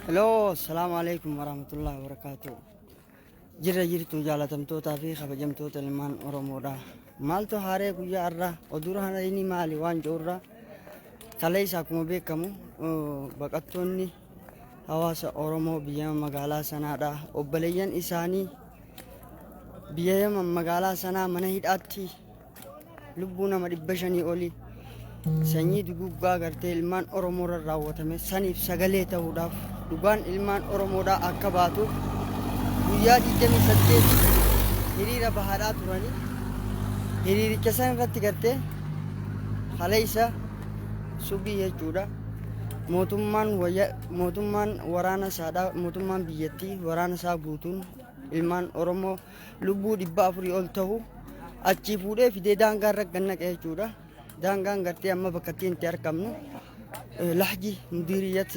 Hello, assalamu alaikum warahmatullahi wabarakatuh. Jirra jirtu jaalatamtootaa fi kabajamtoota ilmaan Oromoodha. Maaltu haaree guyyaa har'aa oduu haareen maali waan jedhurraa kaleessa akkuma beekamu baqattoonni hawaasa Oromoo biyya magaalaa sanaadha. Obboleeyyan isaanii biyya magaalaa sanaa mana hidhaatti lubbuu nama 500 olii sanyii duguggaa gartee ilmaan Oromoo irra raawwatame saniif sagalee ta'uudhaaf dhugaan ilmaan Oromoodhaa akka baatuuf guyyaa 28 hiriira bahaadhaa turanii hiriiricha san irratti gartee kaleessa subii jechuudha. Mootummaan wayya mootummaan waraana isaadhaa mootummaan biyyattii waraana isaa guutuun ilmaan Oromoo lubbuu 400 ol ta'u achii fuudhee fidee daangaa irra gad naqe jechuudha. Daangaan gartee amma bakka ittiin itti argamnu Lahji mudiiriyyat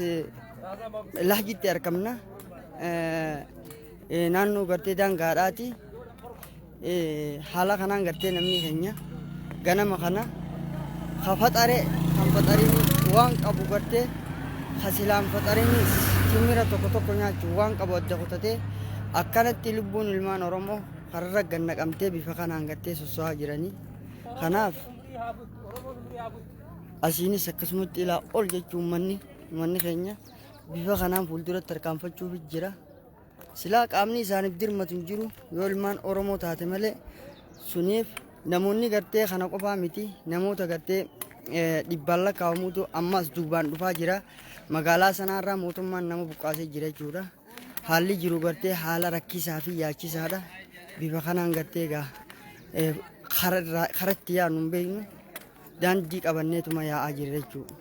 Lahjitti argamna. Naannoo gartee daangaadhaati. Haala kanaan gartee namni keenya ganama kana ka faxare kan faxarin waan qabu gartee ka silaan faxarinis timira tokko tokko nyaachuu waan qabu adda kutatee akkanatti lubbuun ilmaan Oromoo kararra gad naqamtee bifa kanaan gartee sosso'aa jiranii. Kanaaf asiinis akkasumatti ilaa ol jechuun manni keenya bifa kanaan fuulduratti tarkaanfachuuf jira. Silaa qaamni isaaniif dirmatu hin jiru yoo ilmaan Oromoo taate malee suniif namoonni gartee kana qofaa miti namoota gartee dhibbaan lakkaa'amutu ammas duubaan dhufaa jira. Magaalaa sanaarraa mootummaan nama buqqaasee jira jechuudha. Haalli jiru gartee haala rakkisaa fi yaachisaadha. Bifa kanaan gartee egaa karatti yaadnu hin beeknu daandii qabanneetuma yaa'aa jirra jechuudha.